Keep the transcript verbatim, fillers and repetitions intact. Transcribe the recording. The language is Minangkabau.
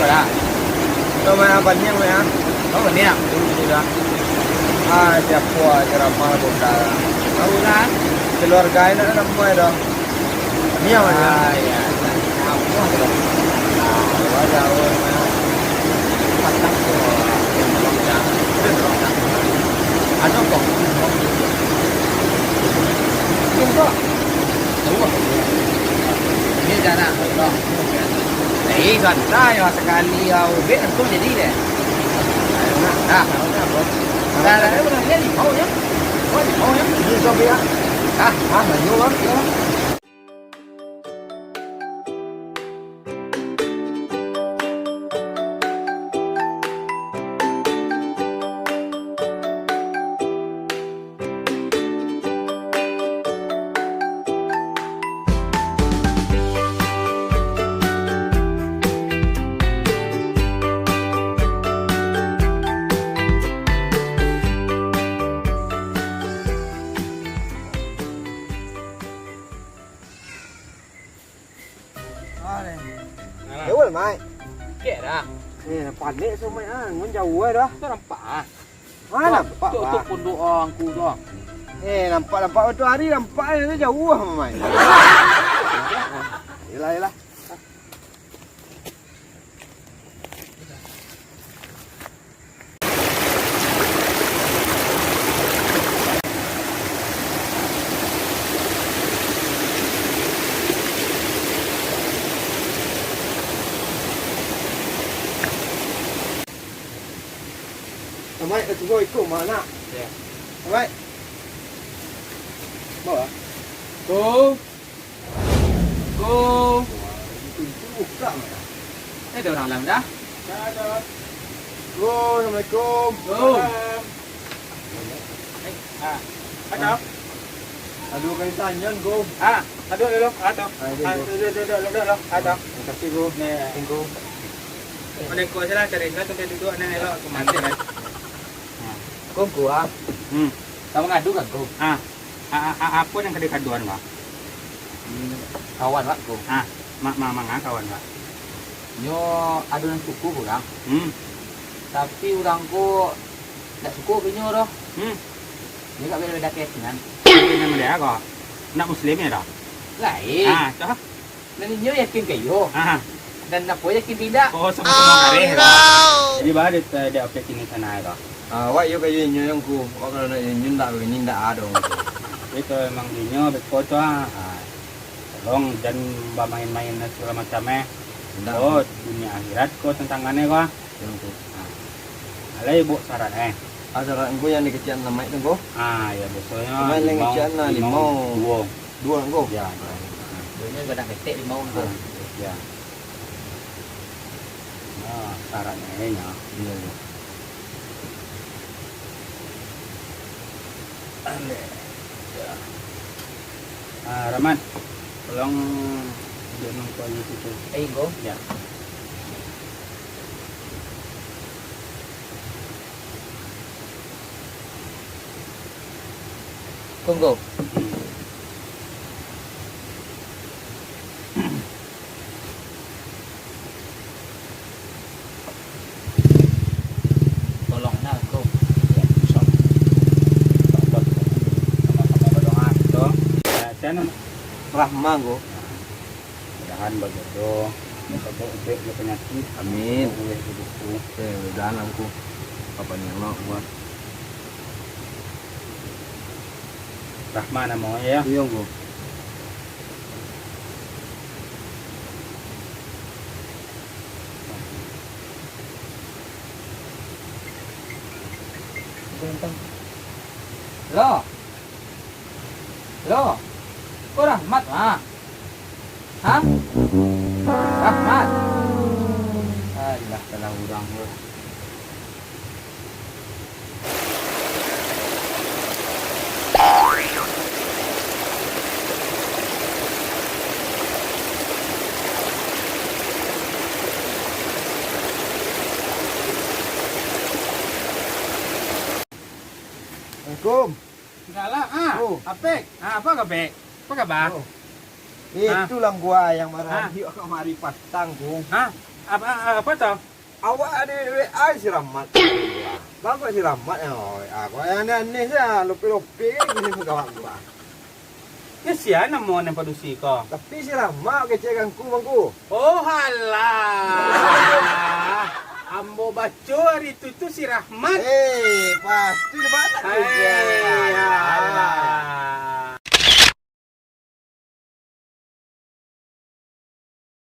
Dah. Kau main apa ni, main, ah? Oh, ni, ah. Ini dah. Ah, siapa aja ramal kota. Tahu lah. Keluarga enak nama dah. Ni apa ni? Ah, ya. Apa dah? Ah, ada orang, ah. Patang tu. Dia dorong dah. Dia dorong dah. Ada kok. Ini kok. Tahu kok. Ini jarang. Eh, santai lah, sakali lah ubek, langsung jadi deh. Nah, nah, nah, nah, nah, nah, nah, limau, ya. Oh, limau, ya. Ini sampai, ya. Ah, ah, banyak, Bang, ya. Jauah lah, Mai. Kek dah. Eh, panek so, Mai, ah. Ngon jauah dah. Tu nampak, ah. Ah, nampak, tu, tu Pak. Pondok angku tu. Eh, nampak-nampak tu hari nampak, eh, tu jauah, Mai. Yelah, yelah. Amai, ka tibo iko ma nak? Ya. Amai. Bawa. Ko. Ko. Wah, itu buka, Mai. Eh, ada orang dalam dah? Dah ada. Ko, assalamualaikum. Ko. Salam. Eh, ah, ada. Aduh, kain sanyan, Ko. Ah, aduh, dulu. Ada. Ah, itu, Ah, Ko. Dulu, dulu, dulu, dulu. Ada. Terima kasih, Ko. Nih. Assalamualaikum. Waalaikumsalam, cari sudah sampai duduk, nih, elok. Aku mati, kan. Nah. Ko, Ko, ah. Hmm. Ka mangadu ka, Ko? Ah. A-, a-, a-, apo nan ka dikaduan, Bang? Hmm, kawan, Wak, ko. Ah, ma-, ma-, manga kawan, Wak? Nyo ado nan suko ka urang. Hmm. Tapi urang ko ndak suko ka inyo doh. Hmm. Inyo agak beda-beda keyakinan. Keyakinan model apo? Ndak muslim yo doh? Lain. Ah, toh? Nan inyo yakin ka iyo. Ah. Dan apo yakin tidak. Oh, samo-samo kareh lah. Jadi, baa dek, dek Opek kini sanai tu? Ah, awak iyo kayo inyo yang ku. Awak kalau nak inyo ndak, ini ndak ado. Tapi kalau emang inyo beko tu, ah, ah, tolong jan bamain-main segala macam, eh. Ndak. Oh, dunia akhirat ko tantangannyo ko. Iyo, Ngku. Nah. Alai buek syarat, eh. Ah, syarat Ngku yang dikecek namaik tu, Ngku? Ah, ya, biasonyo Namaik lai limau, kecek nah, limau, limau. Duo. Duo, Ngku? Ya, duo. Duonyo gadang ketek limau, Ngku. Ah, ya. Nah, syaratnyo, eh, nyo. Iya, iya. Alek. Ya. Ah, Rahmat, tolong duduk nongkrong di situ. Eh, Ngku. Ya. Ko, Ngku. Tolong nah, Ngku. Ya, insya Allah. Sama-sama berdoa, gitu. Ya, saya nama Rahma, Ngku. Mudahan bajodoh, bajodoh ubek jo panyakik. Amin. Ubek jo buku. Eh, mudahan lah, Ngku. Apa ni, Allah buat. Rahma namo, ya? Iya, Ngku. Lo. Lo. Ko Rahmat, ha? Ha? Rahmat. Alah, salah urang lo. Assalamualaikum. Salam, ah. Oh. Apek. Ah, apa kabar? Apa kabar? Oh. Ah. Itulah gua yang marah. Ah. Kamari patang, Kung. Ah. Apa, apa tu? Awak ada W A si Rahmat. Bagus si Rahmat yang awak W A. Kok yang aneh-aneh sajo, lope-lope kan gini muka awak gua. Ya sia namo nan padusi ko? Tapi si Rahmat kecek gangku bangku. Oh, halah. Ambo baco hari tu, tu si Rahmat. Eh, pasti di mana? Eh,